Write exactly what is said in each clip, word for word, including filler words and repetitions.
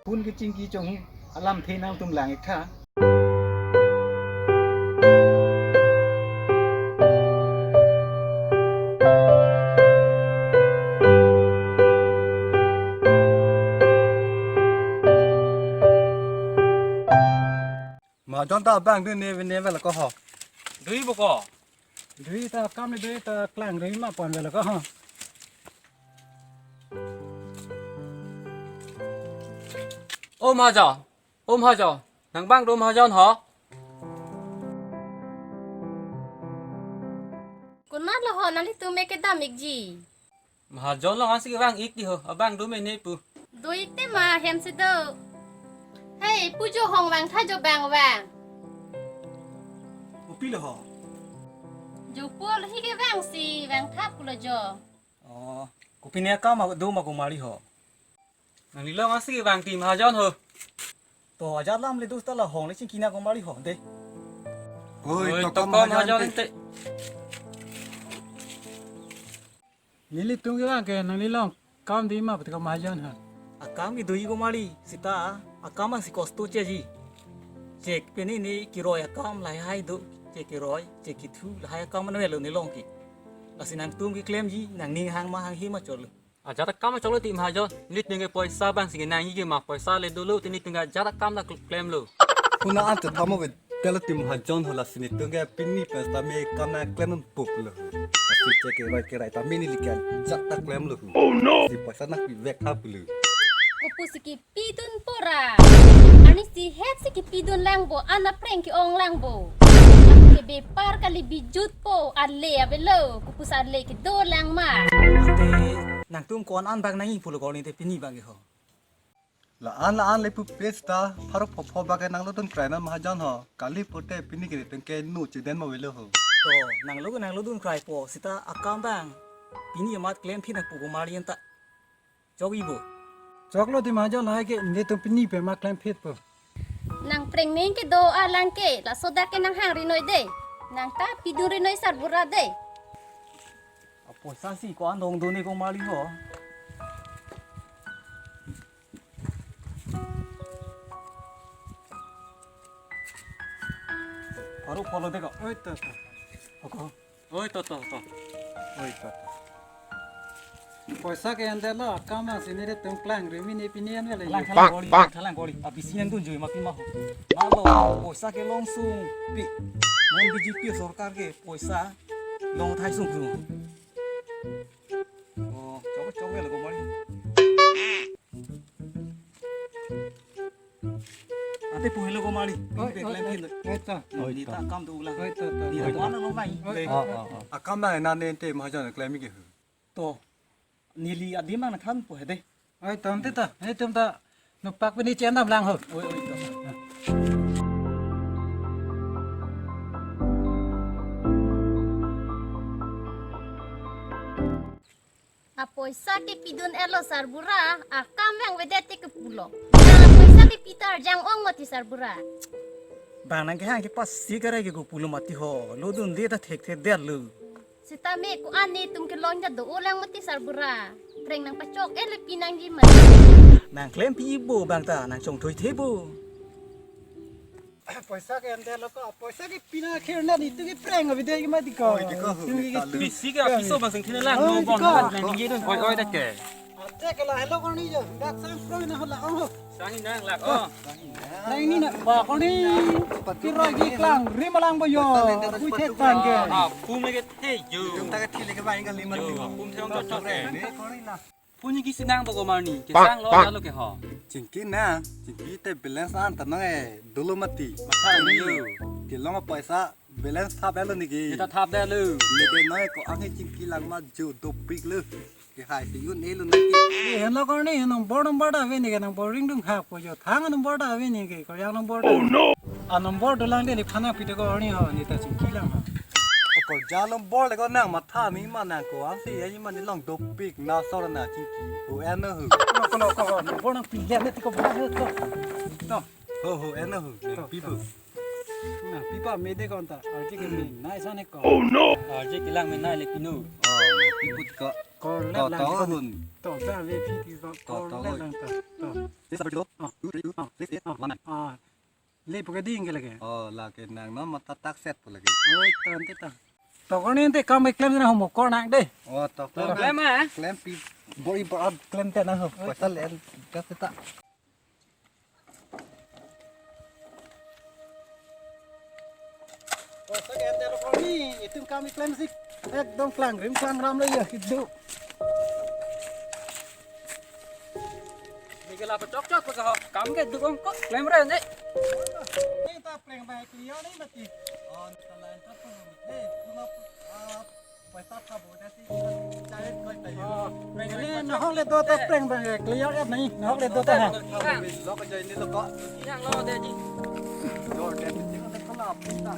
Phone kechingki chong alamthe nangtum lang-ik tha. Mahajon ta abang dun ne ne vel ko ho. Dui bo ko. Dui ta kam ni dui ta klang dui ma pon vel ko ho. O Mahajon, o Mahajon, nang bang do Mahajon ho? Konat lo ho, nanglitum me kedam-ikji? Mahajon along ansi kevang-ik di ho, abang do mene pu. Do-ik te ma hem si do. Hei, pu jo hong vang tha jo bang vang. Kopi lo ho? Jo pu lo hi kevang si vang tha pu lo jo. Oh, kopi ne akam do ma ko mari ho. Nanglilong ansi kevang ti Mahajon ho. To ajat lam le dus ta la hong le chingki na ko mari ho de. Oi, oi, to to kam kam Mahajon Mahajon te. Te. Nelitum kevang ke nanglilong kam di ma pati ko Mahajon ha. Akam ke do-ik ko mari, sita akam si kosto cheji. Chek pini ne kiroi akam lahai do, chek kiroi, chek kithu lahai akam mane lo nelong ke. Lasi nangtum keklemji, nangning hang ma hanghe ma cholo. Ajat akam cholo ti Mahajon, nelitum ke poisa bang si kenangji ke ma poisa le dolo ti nelitum ke ajat akam ta klemlo. Kuna ante thamo ke telo ti Mahajon ho, lasi nelitum ke pini pen ta me kam nangklem pup lo. Lasi chek kiroi kiroi ta me neli ke ajat ta klemlo. Oh no! Si poisa nangpivek tha pulo. Kopusi kepidun pora. Arni si het si kepidun lang bo, an apreng ke-ong lang bo. Ke bepar kali bijut po, ale avelo, kopusi ale kedo lang ma. Ante nangtum ko-an an bak nangji pulo ko arni te pini bang ke ho. La-an la-an le pu pes ta, pharo phopho bak ke nanglo dun krai na Mahajon ho. Kali pute pini ke nelitum ke nu chiden ma avelo ho. To, nanglo nanglo dun krai po, sita akam bang. Pini amat klem phi nang pu ko mari anta. Chok-ik bo. Choklo ti Mahajon, lahai ke nelitum pini pen ma klem phit po. Nang preng ning kedo alang ke, laso dak ke nanghang rinoi de. Nang ta pidun rinoi sarbura de. Apoisa si ko-an dong do ne ko mari ho. Pharo phopho lo de ko. Oi to to. Ko ko. Oi, to, to, to. Oi, to, to. Poisa ke ante lo, akam si nelitum klang ri mini pini an vele. Lang, lang, kori, lang, lang, kori. Abisi nangdun jui ma pi ma ho. Malo, poisa ke long sung pi. Non B J P sorkar ke poisa long thai sung sung. Oh, chok, chok vele ko mari. Ante pu helo ko mari. Oi, oi, oi, oi, to. Oi, neli to. Ta kam do ulang. Oi, to, to. Neli oi, to. Mana lo mai. Oi, oi, oi. Ah, ah, ah. Akam na nane te Mahajon klem ke hu. To. Neli adim nangthan po he de. Oi, to ante ta. Nelitum ta. Nopak pini chen dam lang ho. Oi, oi, to. Apoisa kepidun-et lo sarbura, akam vang avedet te kepulo. Na apoisa kepi ta arjang-ong mati sarbura. Bang nang kehang kepasi karai ke kepulo mati ho, lo dunde ta thekthedet lo. Sitame ko-an netum kelong ta do-o lang mati sarbura. Preng nangpachok-et le pi nangji mati. Nang klem pi bo bang ta, nang chongthui the bo. Poisa ke ante lo ko, poisa kepi na akhir na nelitum ke preng avedet ke mati ko. Oi, di ko, nelitum ke ta lu. Bisi ke apiso bang sing thina lang, oi, no di bong ko. Nang ye dun, oi, oi, dak ke. Ate ke la helo ko ni jo, dak sang pro na ho la ko. Sang hi nang lak, oh. Sang hi nang. Nang ni na, ba ko ni. Kiro gi klang, ri malang bo yo. Bui thet tang ke. Ah, pum lagi the jo. Tum ta ke thi lagi ba inga lima jo, lima. Pum thong to to ke. Ni ko ni na. Puni kisi nang boko marni, kesang lo, bang, lo ke ho. Chingki na, chingki te balance an tanang e, dolo mati. Matha na lo. Kelong poisa balance thap lo niki. Kita thap dah lo. Niki noi ko angin chingki lang ma jo dopik lo. Ke hai si yun e lo niki. Eh, hello korni, number number ta ave niki, number ring dung hak po jo. Thang number ta ave niki, ko yang number ta. Oh no. A number dolang de ni phana pite ko arni ho, ni ta chingki lang ho. Ko ja number le ko nang matha mi ma nang ko ansi ya ma ni long dopik na sor na chingki. Ho en hu. Ko no ko no, number nang pi le ne ti ko ba ho to. To. Ho ho en hu. To, pi to. Pu. Na, pipa mede konta, arje ke min, nai sane ko. Oh no! Arje kelang min nai le pinu. Oh, piput ko. Kor To, lang to, lang. Hun. To, ta ve pi pi ko, To, kor to, lang lang to. To. This number two, Ah. two, three, two, Ah. six, eight, Ah. one, nine. Ah. Le pagadi ingke lagi. Oh, lagi nang no mata tak set po lagi. Oi, tan te ta. To ko ni te kam klem na homo kor nang de. Oh, to, To, to. Klem, ah? Klem pi. Boi ba klem te na ho. Oi. Paisa le, kas te ta. Koso ke enter ko ni, itum kam klem sik. Ekdom klangrim klangramlo ya, kidu. Neke la pachok chok ko ho, kam ke dukong ko, klem re ne. Ni ta pleng ba clear ni mati. On ta line ta pung ni, tu na, ah, Paisa thap bo, dasi chai koi tayo. Oh, nahok le do ta pleng bang clear ap nai, nahok le do ta ha. Lo ka join ni lo ko. Yang lo de ji. Door de ji ko la pun ta.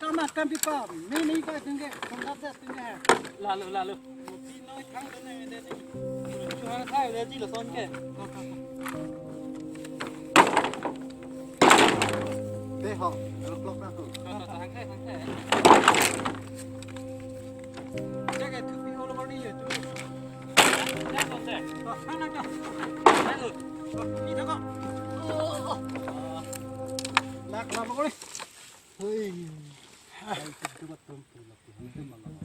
Kam kam pipa, me ni ka tingge, tongkat das tingge. Lalu, lalu. Pi noi thang dene de ji. Chu hang thai de ji lason ke. Te ho, lo klok na tu. Thang thai, thang thai. Jaga tu pi olo bani ye tu. Thang thai. Thang thai. Thang thai. Pi thang ko. Lak lak ko. Hui.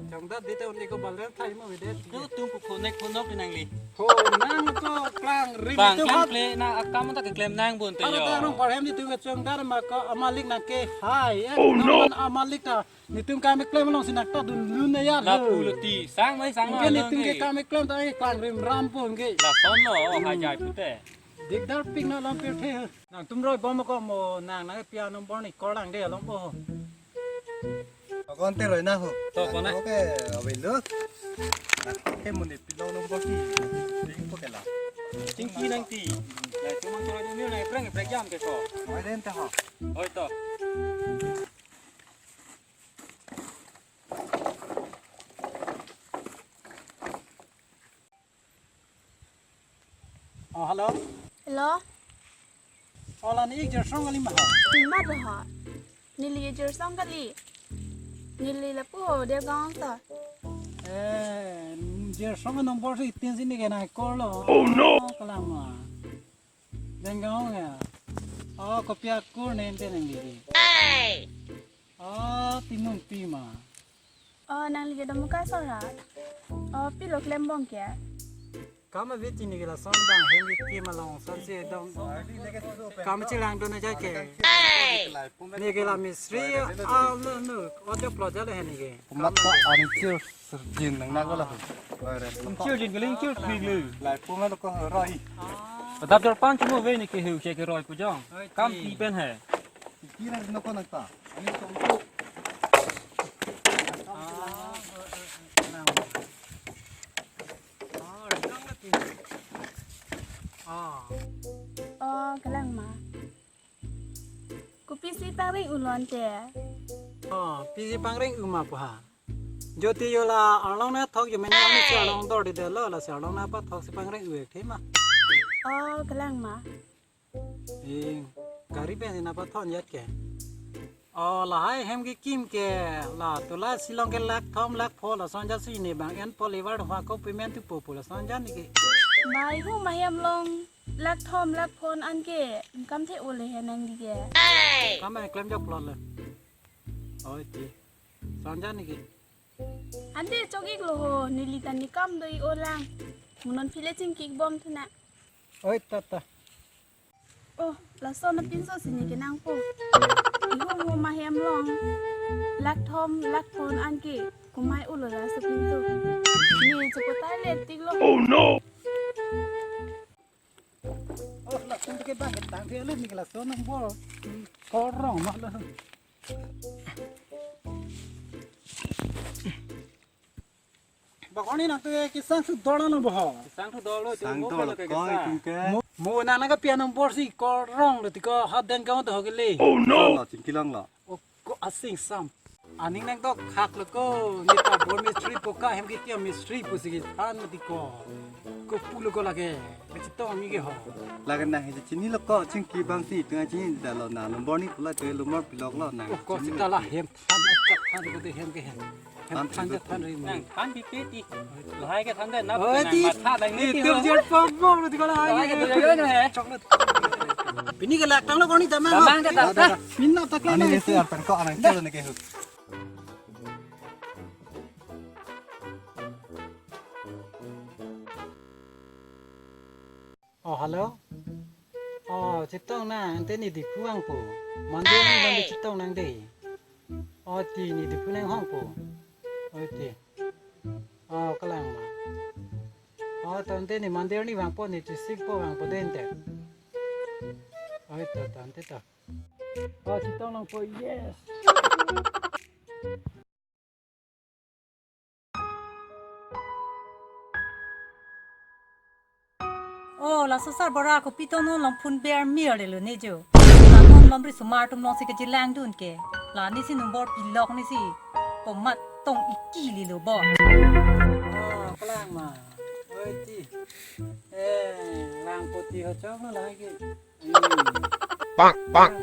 Chongdat dite un-e ko balrem thai ma vede. Tu tum pu khonek khonok nangli. Ho nang ko klangrim Bang tu klem hat. Kle na akam ta ke klem nang bun te Ara yo. Ta rong parhem di tu ke chongdat ma ko amalik nang ke hai. Eh, Oh, no. Naman amalik ta. Nitum kam klem long sinak ta dun lun ya. La pu lo ti. Sang mai sang Ingke ma nitum ke ke. Kam klem ta ke klangrim ram pu ingke. La son lo, oh, hai jai pute. Dikdar pik na lam pirthe. Nangtum roi bom ko mo nang nang piano bor ni kor lang de along po. Kon te roi na ho. To, kona. Oke, ave lo. Na ke mo ni pilong no bor si. Ding ko ke la. Tingki nang ti. Ya, cuma kalau ni na preng preng jam ke ko. Mai den ta ho. Oi to. Oh, hello. Hello. Oh, la ni ik jersong kali ma ha. Mat ha. Neli jersong kali. Neli lapu ho dia gaon ta. Eh, jersong number si tin si ni ke na call lo. Oh, no. Oh, kalang ma. Denggaon ya. Oh, kopi akur nente nang didi. Hey. Oh, tinung pi ma. Oh, nangli ke Dambuka sora. Oh, pilo klem bom ke. Kam ave chini ke lason bang hem ke malong son si dong. Kam chelang dun aja ke. Hey. Ni ke la mistri, ah, no, no. Ojo plo jale hen ni ke. Mat pa ani chir jin nang na ko la. Chir jin keling chir piglu. Lai pu ma ko roi. Padap dor pan chumo ve ni ke hu ke roi pu jong. Kam pi pen he. Kira no ko nang ta. Ani ko ko. Ah. Ah. Oh, kalang ma. Kopisi pangring ulon te. Oh, pisi pangring uma pu ha. Jyoti yo la arlong na thok yo mena ni si arlong dor di de lo la si arlong na pa thok si pangring u ek the ma. Oh, kalang ma. Eh, gari pen na pa thon yat ke. Oh, lahai hem ke kim ke la tula silong ke lak thom lak pho lason ja si ne bang en polivar hoa ko payment tu po po lason ja ni ke. Bai hu ma hem long lak thom lak phon an ke kam the ole he nang di ke. Kam ai klem jok plot le. Oi ti. Son ja ni ke. Ante chok ik lo ho, neli ta ni kam do i olang. Munon phile chingki ik bom thuna. Oi, ta, ta. Oh, lason apinso si ni kenang po. Iho mo ma hem long. Lak thom, lak phon an ke. Kumai ulo la so pinso. Ni chuko ta le tik lo. Oh no. Oh, lason ke bang ketang ke le ni lason nang bor. Korong ma lo. Bakoni nang tu ke sang su dol nang boho. Sang thu dol lo, Sang mo dol pelo ke ko sang. Itum ke. Mo, mo nang nang ke pian nombor si korong lo tiko hat dan kau to kele. Oh no. Lo chingki lang lo. Oh, ko asing sam. Aning nangtok khak lo ko, neta bor mistri poka hem kiti mistri pusi kethan mati ko. Ko pulo ko lake, kachetong nangji ke ho. Lake nang he chinilo ko, chingki bangsi tunga chini dalo na, nombor ni pula tu nombor pilok lo nang. Oh, ko chinilo. Sita la hem than, than ko te hem ke hem. Hem than than ri mo. Nang than pi pe ti. Lahai ke than de na. Oi, nang ti. Matha nang ni ti. Detergent pom pom lo ti ko lahai. Lahai ke detergent he. Chocolate. Pini ke lak tanglo ko ni damang. Damang ke ho. Damang. Pini tak. Ani lama isi arpan ko anang chalo ni ke hu. Oh, hello. Oh, chetong nang, ante ne Diphu vangpo. Monday ni bang chetong nang de. Oh, ti ne Diphu nanghongpo. Oh, ti. Oh, kalang ma. Oh, to ante ne Monday ni vangpo, ne Tuesday po vangpo de ante. Oh, to, to, ante to. Oh, chetong nangpo, yes. Oh, laso sarbura kopi to non longphun ber mir lo ne jo. La non lom risomar atum alongsi kachelangdun ke. La nisi nombor pilok nisi. Pomat tong iki lilo bo. Oh, kalang ma. Oi ti. Eh, lang poti ho chok na lagi. Pang, pang.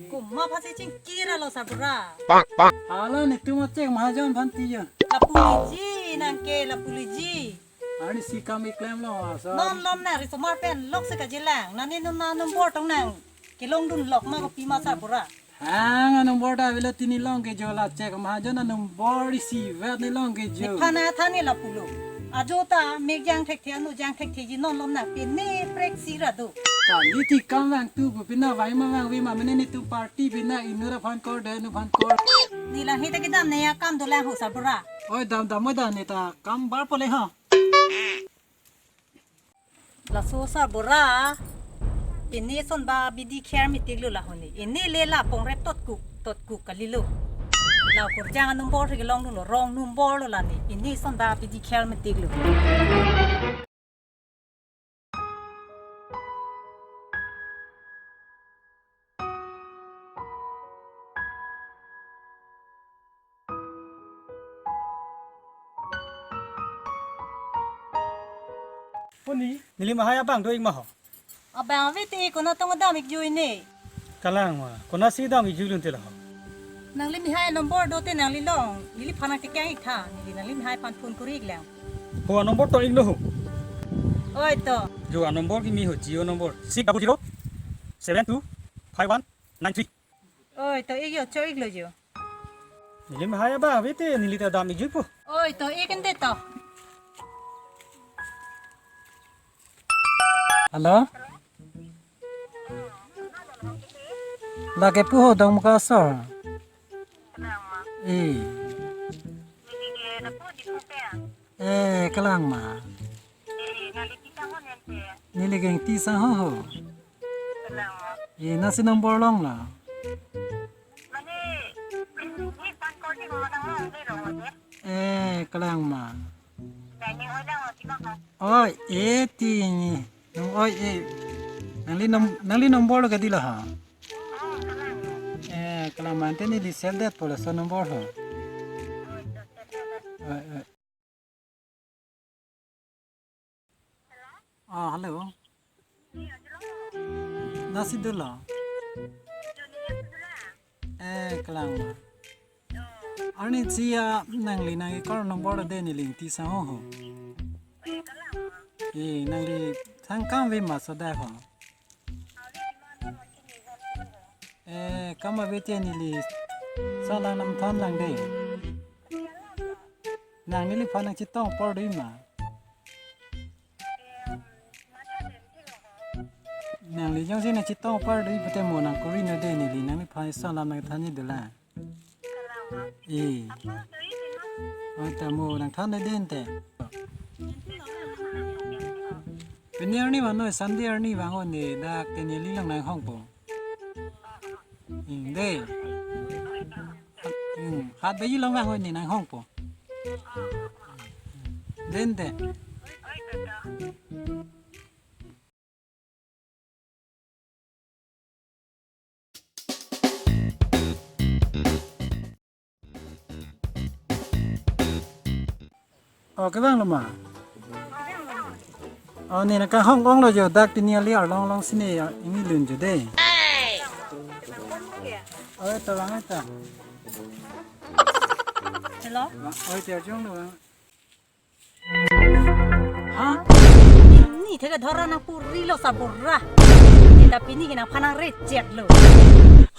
Komat aphansi chingkir lo sarbura. Pang, pang. Hala netum achek mahajon aphan ti ya. Lapu liji nang ke, lapu liji. Ani si kam iklem lo asa. Non lom na risomar pen lok se kachelang. Nani non na nombor tong nang. Kelongdun lok ma kopi ma sarbura. Hang a nombor ta avelo ti ne long ke jo, la chek mahajon a nombor isivet ne long ke jo. Nephan athan ne lapulo. Ajo ta mek jang thekthe, anu jang thekthe ji, non lom na pine prek si ra do. Kali ti kam vangtu pu pina vai ma vangve ma, mene netum party pina inut aphan kor de, inut aphan kor. Ne lang he ta kedam ne akam dolang ho sarbura. Oi, dam dam, oi, dam ne ta kam bar pole ha. Laso sarbura, pine son ba bidi kher metik lo la honi. Pine le la pongrep totkuk, totkuk kalilo. La korjang a nombor si kelongdun lo, wrong nombor lo la ne. Pine son ba bidi kher metik lo. Puni, neli mahai abang do-ik ma ho? Abang ave te, konat tong dam-ik jui ne. Kalang ma, konatsi dam-ik jui lun te la ho? Nangli mihai nombor do te nangli long, neliphan nangtekang-ik tha, neli nangli mihai aphan phone kori-ik lang. Ho, a nombor to-ik lo ho. Oi to. Jo, a nombor kimi ho, Jio nombor. Six double zero seven two five one nine three. Oi to, ik jo, cho-ik lo jo. Neli mihai abang ave te, neli ta dam-ik jui po. Oi to, ik ente to. Hello? Lake pu ho Dongmuka asor. Eh. Eh, kalang ma. Neli kengti sang ho ho. Eh, nasi nombor long la. Eh, kalang ma. Oi, eh, ti ni. Nung, oi, eh. Nangli nom-, nangli nombor lo kedi la ha. Eh, kalang ma, ante neli save det po laso nombor ho. Oi, oi. Ah, hello. Nasi dolo. Eh, kalang ma. Arni chia nangli nang account number de neli ingti sang ho ho. Eh, nangli thang kam ave ma so da ho. Eh, kam ave te neli salang nam than lang de. Nang neliphan nangchetong apor do-ik ma. Nangli jongsi nangchetong apor do-ik pute mo nang kori na de neli nangliphan salam nangthan-ik dolang. Eh. Oi ta mo nangthan de den te. Pini arni vang noi, Sunday arni vang-o ne, dak te neli long nanghongpo. Hmm, de. Hmm, hat baji long vang-o ne nanghongpo. Den de. Oh, kevang lo ma? Oh, ne nang kanghong ong lo jo, dak pini ali arlong along si ne, ah, ingni lun jo de. Oh, ito lang ito. Hello? Oh, ito jong lo. Ha? Ni theke dhora nangpuri lo sabura. Ni ta pini ke nangphan nang reject lo.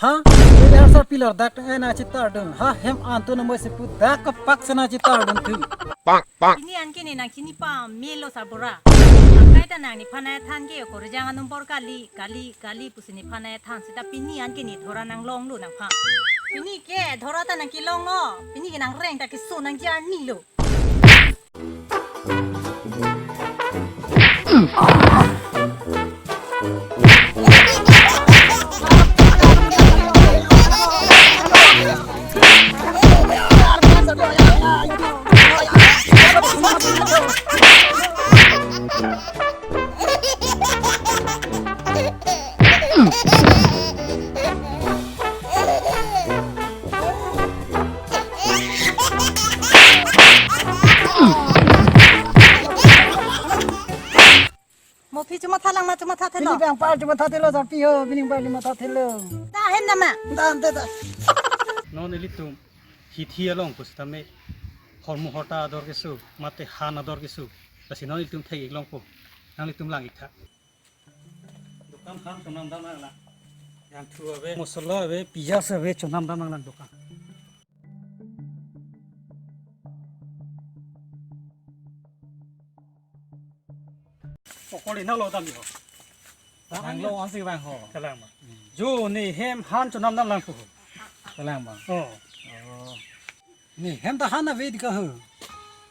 Ha? Pini asar pillar dak tang ena chitar dun. Ha, hem antu na moi sepu dak kepak sena chitar dun tu. Pini anke ne nangchini pame lo sabura. Angkai ta nang nephan nangthan ke ko rejang anumber kali, kali, kali pusi nephan nangthan seta pini anke ne dhora nanglong lo nangphan. Pini ke dhora ta nangkelong lo. Pini ke nangreng ta keso nangjarni lo. Mo phi chomatha lang ma, chomatha thelo. Pini bang par chomatha thelo, sarpi ho, pini bang chomatha thelo. Ta hem nama. Da, da, da. Non ilitum hithi along pusitame hormu horta ador keso, mate han ador keso. Lasi non ilitum thek-ik longpo. Nanglitum lang-ik tha. Dukan han chonam dam nang la. Hanthu ave, mosola ave, piyaj ave, chonam dam nang lang dukan. Okoli nalo dam ho. Nanglo ansi vang ho. Kalang ma. Jo ne hem han chonam dam lang po. Kalang ma. Oh. Oh. Ne hem ta han ave dika ho.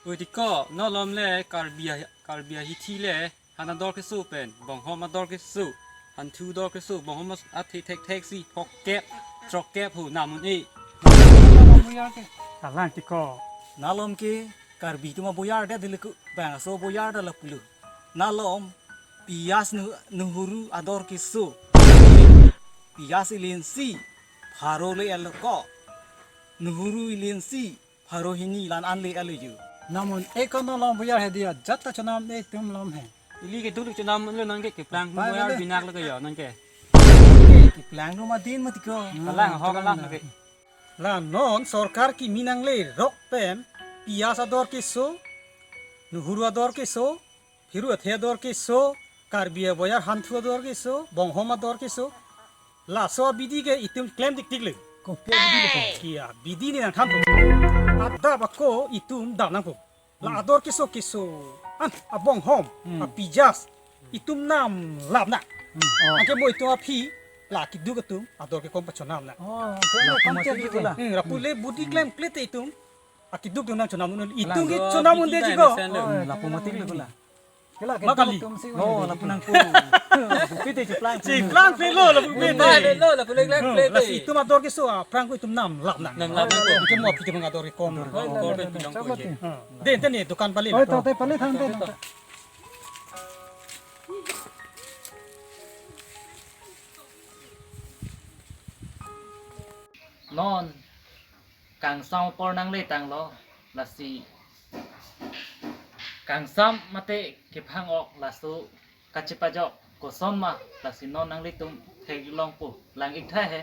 Oi diko, non malom le Karbi a, Karbi ahithi le. Han ador keso pen, bonghom ador keso, hanthu ador keso, bonghom as-, athe thekthek si, phokep, throkkep ho, namun e. Kalang tiko. Nalom ke, Karbi atum aboyar det diliku, bangso aboyar det lapulo. Nalom, piyaj nu-, nuhuru ador keso. Piyaj ilinsi, pharo le el ko. Nuhuru ilinsi, pharo hini lan an le ale ju. Namun e kono long boyar he dia, jat ta chonam e tum lom he. Ili ke dulu chonam lo nang ke keplang. Pai boyar bele. Binak lo ke yo nang ke. Keplang lo ma din ma tiko. Kalang ho kalang ke. La non sorkar kimi nangle rok pen, piyaj ador keso, nuhuru ador keso, phiru athe ador keso, Karbi aboyar hanthu ador keso, bonghom ador keso. Laso abidi ke itum klem tiktik le. Kopi abidi le ko? Ki abidi ne nangthan po. Adap ako itum dam nangpo. La ador keso keso. An abonghom, hmm, apiyaj. Itum namlap na. Hmm. Oh. Anke mo itum aphi, la keduk atum ador kekom pachonam na. Oh, la pumati le ko la. Hmm, lapu le budi klemkle te itum. Akeduk atum nangchonam un, itum ke chonam un de ji ko. Oh, lapu mati le ko la. Kela ke ma kali. Tum si. Oh, un lapu nangpo. Lapu pite cheplang. Cheplang pe lo, lapu pite. Lapu le klemkle te. Lasi itum ador keso, ah, aphrang ko itum namlap na. Namlap na ko. Itum mo aphi te mang ador kekom. Ador kekom, ador kekom. Chama te. Ah. De, ente ne dukan pale. Oi, to te pale than te. Non kangsam apor nangle tanglo, lasi kangsam mate kephang-ok laso kachepajok koson ma, lasi non nanglitum thek-ik longpo, lang-ik tha he.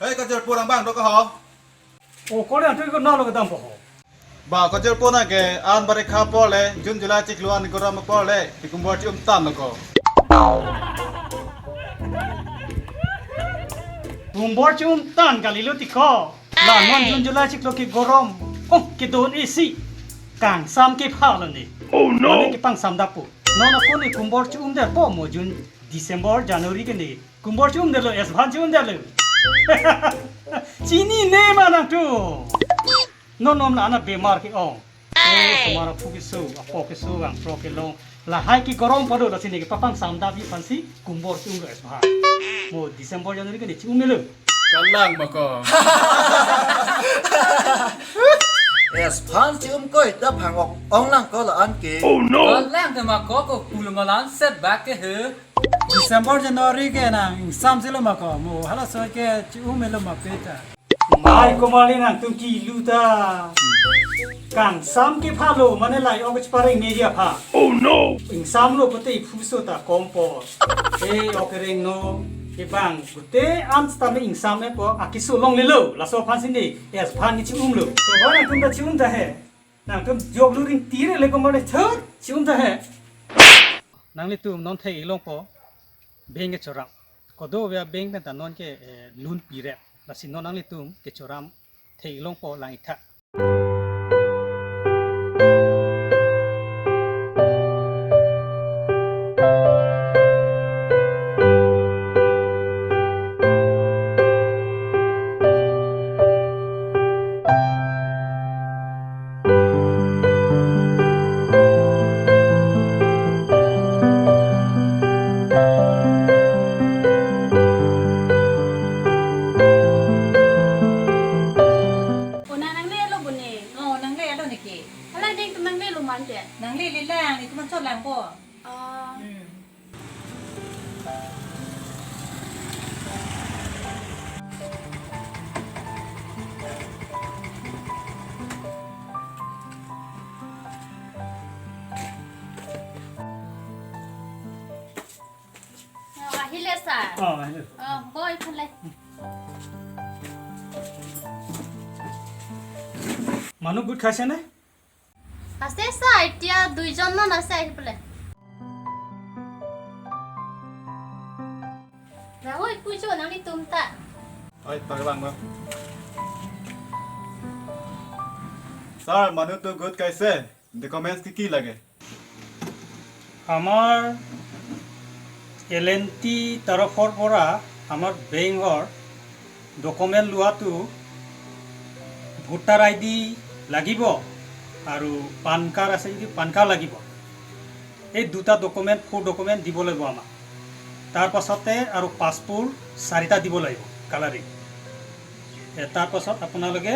Hei, kajirpo nang bang, do ka ho? O, kore antu ko nalo kedam po ho. Ba, kajirpo nang ke an barikha apor le, June July chiklo an gorom apor le, ti kumbor chi-um tang lo ko. Kumbor chi-um tang kali lo tiko. La non June July chiklo ke gorom. Oh, kedon isi. Kangsam kepha lo ne. Oh no. Mane kepangsamdap po. Non ako ne kumbor chi-um det po mo June, December, January ke ne. Kumbor chi-um det lo, es bhan chi-um det lo. Chinine ma nangtum. Non nom la ana bemar ke-ong. Oh, osomar aphu keso, apo keso, angpro kelong. Lahai ke gorom pado lasi ne kepapangsamdap ji aphansi kumbor chi-um lo es bhan. Mo December January ke ne chi-um lo. Kalang ma ko. Yes, phan chum koi ta phangok ong lang ko la-an ke. Oh no! Kalang te ma ko ko pulo malan set back ke he. December January ke nang ingsam si lo ma ko. Mo halaso ke chum lo ma pe ta. Mai ko mali nangtum kilu ta. Kangsam ke phalo mane lai ok chipareng media pha. Oh no! Ingsam lo pute iphuso ta kompos. Eh, ok reng no. Ke bang pute an stame ingsam e po akiso longle lo. Laso phan sini. Yes, phan ni chum lo. To ko nangtum ta chum ta he. Nangtum jok luring tire le ko mane thot chum ta he. Nanglitum non thek-ik longpo bank kechoram. Kedo via bank pen ta non ke, eh, loan pirep. Lasi non nanglitum kechoram thek-ik longpo lang-ik tha. Ona nanglelo bune. Oh, nanglelo niki. Hala ding tu nanglelo mante. Nanglelo lang, itu man chot lang ko. Ah. Hmm. Oh, আহিলে ছাৰ। অ, আহিলো। অ, বই ইফালে। মানুহ গোট খাইছে নে? আছে ছাৰ, এতিয়া দুইজনমান আছে আহি পেলাই। Rahul, pujo nanglitum ta. Oi, taglang ba. Sir, manu tu good kaise? Documents ki ki lage? আমাৰ এল এন টি তৰফৰ পৰা আমাৰ বেংকৰ ডকুমেণ্ট লোৱাটো ভোটাৰ আই ডি লাগিব আৰু পান কাৰ্ড আছে যদি পান কাৰ্ড লাগিব। এই দুটা ডকুমেণ্ট, ফ'ৰ ডকুমেণ্ট দিব লাগিব আমাক। তাৰ পাছতে আৰু পাছপোৰ্ট চাৰিটা দিব লাগিব কালাৰিং। এ, তাৰ পাছত আপোনালোকে,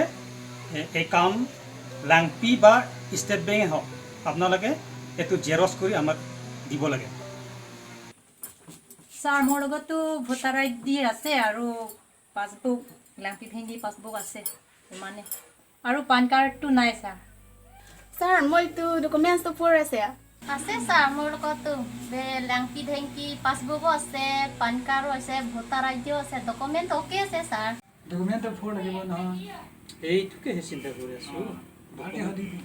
এ, একাউণ্ট লাংপি বা ষ্টেট বেংকে হওক, আপোনালোকে এইটো জেৰক্স কৰি আমাক দিব লাগে। ছাৰ, মোৰ লগতো ভোটাৰ আই ডি আছে আৰু পাছবুক, লাংপি ভেংকি পাছবুক আছে, ইমানে। আৰু পান কাৰ্ডটো নাই, ছাৰ। ছাৰ, মইতো ডকুমেণ্টছটো ফ'ৰ আছে। আছে, ছাৰ, মোৰ লগতো। বে, লাংপি ভেংকি পাছবুকো আছে, পান কাৰ্ডো আছে, ভোটাৰ আই ডিও আছে, ডকুমেণ্ট অ'কে আছে, ছাৰ। ডকুমেণ্টটো ফ'ৰ লাগিব নহয়। এইটোকেহে চিন্তা কৰি আছো। অ, ভালকে সুধিবি।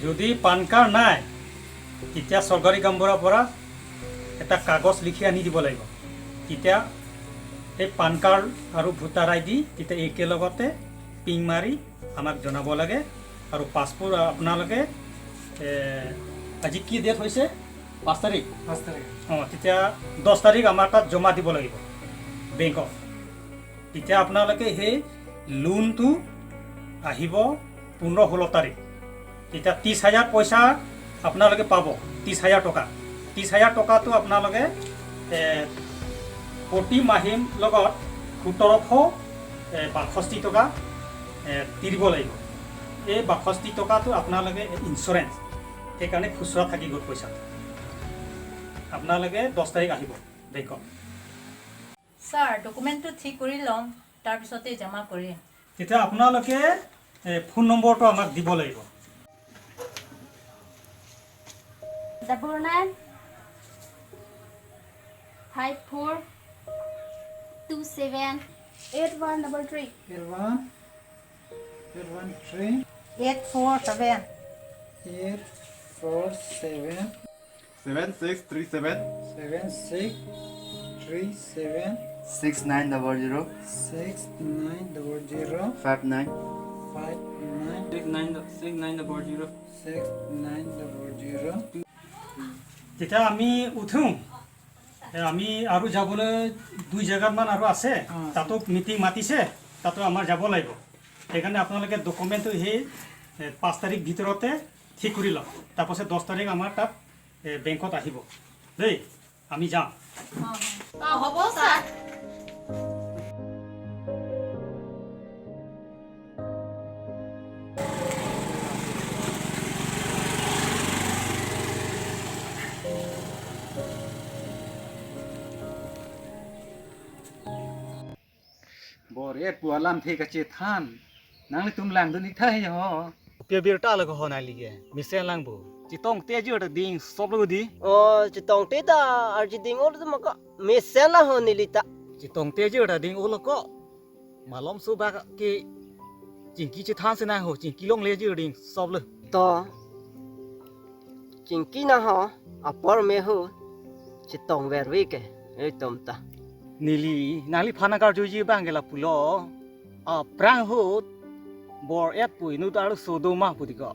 যদি পান কাৰ্ড নাই, তেতিয়া চৰকাৰী গাঁওবুঢ়াৰ পৰা এটা কাগজ লিখি আনি দিব লাগিব। তেতিয়া এই পান কাৰ্ড আৰু ভোটাৰ আই ডি তেতিয়া একেলগতে পিং মাৰি আমাক জনাব লাগে। আৰু পাছপোৰ্ট আপোনালোকে, এ, আজি কি ডেট হৈছে? পাঁচ তাৰিখ। পাঁচ তাৰিখ। অ, তেতিয়া দহ তাৰিখ আমাৰ তাত জমা দিব লাগিব বেংকত। তেতিয়া আপোনালোকে সেই লোনটো আহিব পোন্ধৰ ষোল্ল তাৰিখ। তেতিয়া ত্ৰিছ হাজাৰ পইচা আপোনালোকে পাব, ত্ৰিছ হাজাৰ টকা। ত্ৰিছ হাজাৰ টকাটো আপোনালোকে, এ, প্ৰতি মাহিৰ লগত সোতৰশ, এ, বাষষ্ঠি টকা, এ, দি দিব লাগিব। এই বাষষ্ঠি টকাটো আপোনালোকে ইঞ্চুৰেঞ্চ, সেইকাৰণে খুচুৰা থাকি গ'ল পইচা। আপোনালোকে দহ তাৰিখ আহিব বেংকত। ছাৰ, ডকুমেণ্টটো ঠিক কৰি লওঁ, তাৰপিছতে জমা কৰিম। তেতিয়া আপোনালোকে, এ, ফোন নম্বৰটো আমাক দিব লাগিব। Double nine five four two seven eight one double three। Eight one, eight one three। Eight four seven। Eight four seven। Seven six three seven। Seven six three seven। Six nine double zero। Six nine double zero। Five nine। Five nine। Six nine, six nine double zero। Six nine double zero। যেতিয়া আমি উঠো, এ, আমি আৰু যাবলৈ দুই জেগাত মান আৰু আছে, অ, আছে। তাতো মিটিং মাতিছে, তাতো আমাৰ যাব লাগিব। সেইকাৰণে আপোনালোকে ডকুমেণ্টটো সেই, এ, পাঁচ তাৰিখ ভিতৰতে ঠিক কৰি লওক। তাৰপাছত দহ তাৰিখ আমাৰ তাত, এ, বেংকত আহিব দেই। আমি যাওঁ। অ, অ। অ, হ'ব, sir. Bor-et pu alamthe kachethan nanglitum langdun ik tha he ho. Kopi abirta lo ko ho nangli ke? Mesen lang bo. Chetongte jirta ding sop lo di. Oh, chetongte ta arju ding-o lo ma ko. Mesen lang ho neli ta. Chetongte jirta ding-o lo ko. Malomso bak ke chingki chethan si nang ho, chingki longle jir ding sop lo. To. Chingki nang ho, apor me ho, chetong verve ke, etum ta. Neli, nangliphan nangkarjuji abang ke lapulo. Aphrang ahut, bor-et pu inut arloso do ma pu tiko.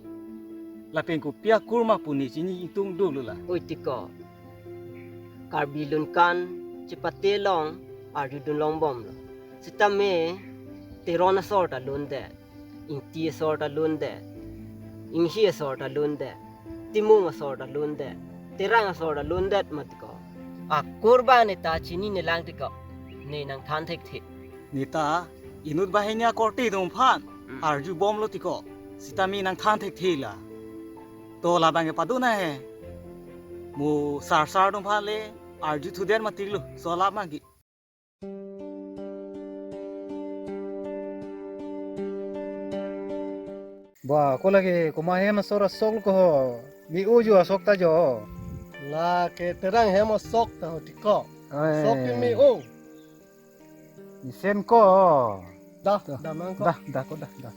Lapen kopi akur ma pu ne chini ingtung dolo la. Oi tiko. Karbi lun kan, chepate long, arjudun longbomlo. Sitame, Teron asor ta lundet. Ingti asor ta lundet, Inghi asor ta lundet, Timung asor ta lundet, Terang asor ta lundet ma tiko. Akur abang ne ta chinine lang tiko. Ne nangthan thekthe. Ne ta inut banghini akorte atum aphan, hmm, arjubomlo tiko. Sitame nangthan thekthe la. To labang ke padu nang he. Mo sarsar atum aphan le arju thudet ma tilo. Laso alam abang ke. Ba, ko lake komat hem asor asok lo ko ho. Mi-o jo asok ta jo. Lake Terang hem asok ta ho tiko. Ai. Asok ke mi-o. Mesen ko. Dah, dah. Dah mang ko. Dah, dah ko dah, dah.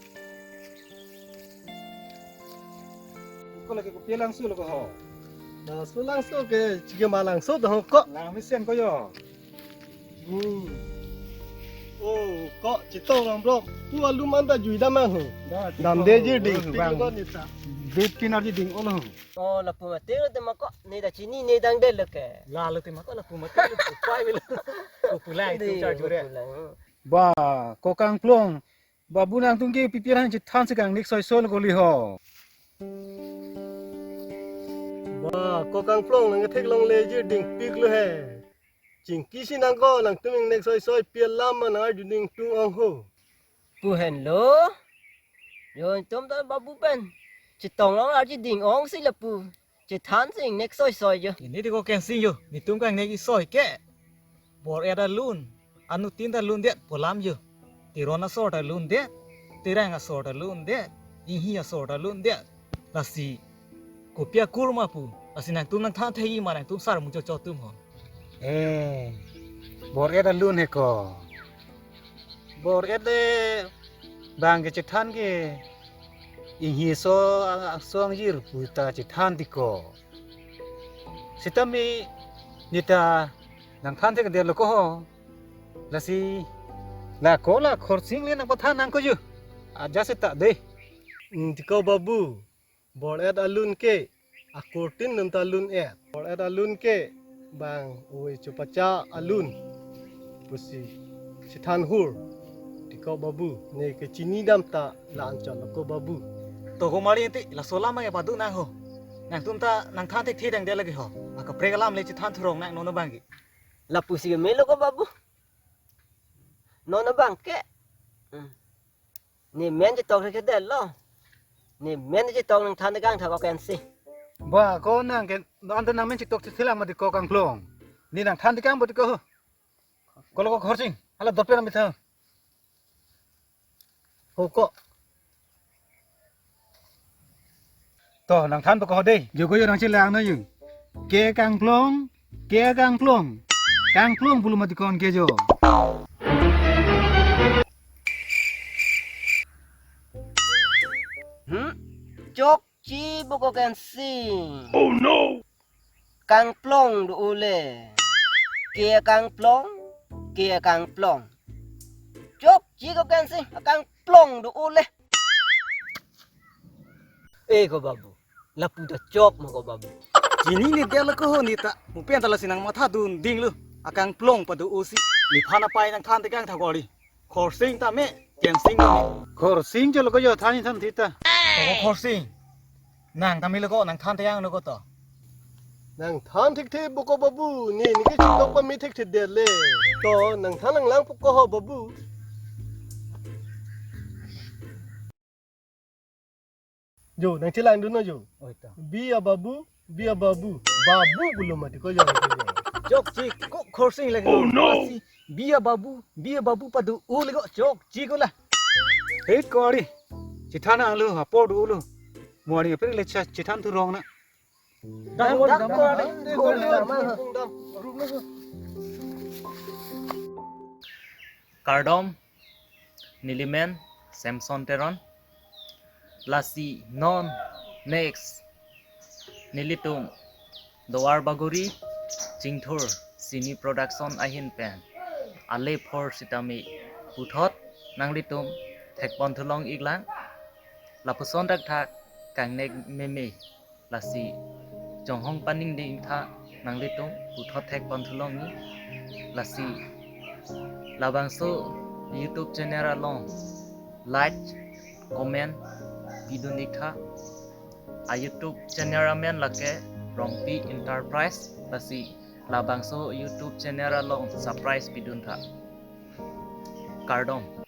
Ko lake kopi alangso lo ko ho. Dah, so alangso ke, chike ma alangso ta ho ko. Lang mesen ko jo. Hmm. Oh, ko chetong rong brok. Pu alum anta jui dam mang ho. Dah, chetong. Damde jir ding, oh, pi bang. Lo ni ta. Bit pinar ji ding-o lo. Oh, lapu mati lo tema ko. Ne ta chinine dang de lo ke. La lo tema ko lapu mati lo. Upai bilo. Ko pulang, dei, itu charge ko re. Pulang. Ba, ko Kangplong. Babu nangtum ke pi pi aphan chethan si kangnek soisoi lo kali ho. Ba, ko Kangplong nang theklongle jir dingpik lo he. Chingki si nang ko nangtum ingnek soisoi pi alam ma nang arju ding tung ong ho. Pu henlo. Jo, itum ta babu pen chetong long arju ding-ong si lapu. Chethan si ingnek soisoi jo. Ini di ko kensing jo. Netum kangnek isoi ke. Bor-et alun. Anuttin ta lundet pu alam jo. Teron asor ta lundet. Terang asor ta lundet. Inghi asor ta lundet. Lasi kopi akur ma pu. Lasi nangtum nangthan thekji ma nangtum sar mucho cho atum ho. Eh, bor-et alun he ko. Bor-et le bang ke chethan ke Inghi aso, aso angjir pu ta chethan tiko. Sitame ne ta nangthan thekdet lo ko ho. Lasi la ko la Khorsing le nangpathan nang ko jo. Aja seta dei. Hmm, tiko babu. Bor-et alun ke, akurtin atum ta lun-et. Bor-et alun ke, bang ove chopacha alun. Pusi, chethan hur. Tiko babu, ne ke chini dam ta la anchot lo ko babu. To ko mari enti, laso alam ke padu nang ho. Nangtum ta nangthan thekthe dang de lagi ho. Akaprek alam le chethan thurong nang non abang ke. Lapusi ke melo ko babu. Non abang ke. Hmm. Ne men chetok thekthe lo. Ne men chetok nangthan tekang tha ko kensing. Ba, ko nang ke, anta nang men chetok thekthe lang ma di ko Kangplong. Ne nangthan tekang bo di ko. Ko lo ko Khorsing, hala dot pen nang mitha. Ho ko. To, nangthan pako dei. Jo ko jo nangchelang na jo. Ke Kangplong, ke Kangplong. Kangplong pulo ma di ko ke jo. Hmm? Chokche bo ko kensing. Oh no! Kangplong do-o le. Ke Kangplong, ke Kangplong. Chokche ko kensing, Kangplong do-o le. Eh, ko babu. Lapu ta chok ma ko babu. Chinine det lo ko ho ne ta. Mo pen ta lasi nangmatha dun ding lo. Akangplong pado-o si. Nephan apai nangthan tekang tha ko ri. Khorsing tame, kensing tame. Khorsing jo lo ko jo than than thita. Ko Khorsing. Nang tame lo ko nangthan tekang lo ko to. Nangthan thekthe bo ko babu. Ne ne ke chetok pame thekthe det le. To nangthan nanglang po ko ho babu. Jo, nangchelang dun no jo. Oi ta. Bi a babu, bi a babu. Babu pulo ma di ko jo. Chokche ko Khorsing lagi. Oh no. Lasi Biya babu, biya babu padu uli ko chok chiko la. Hei ko ari, chithan alo, apor do lo. Mo ari apir le cha chithan thu rong na. Dam, dam, dam, dam, dam, dam. Kardom, neli men Samson Teron. Lasi non next nelitum Duar Bagori Chingthur Cine Production ahin pen Ale Phor Sitame puthot nanglitum thekpon thulong iklang. Lapuson thakthak kangnek meme lasi chonghong paningding tha, nanglitum puthot thekpon thulong ni. Lasi labangso YouTube channel along like, comment pidun ik tha. A YouTube channel amen lake Rongpi Enterprise, lasi labangso YouTube channel along subscribe pidun tha. Kardom.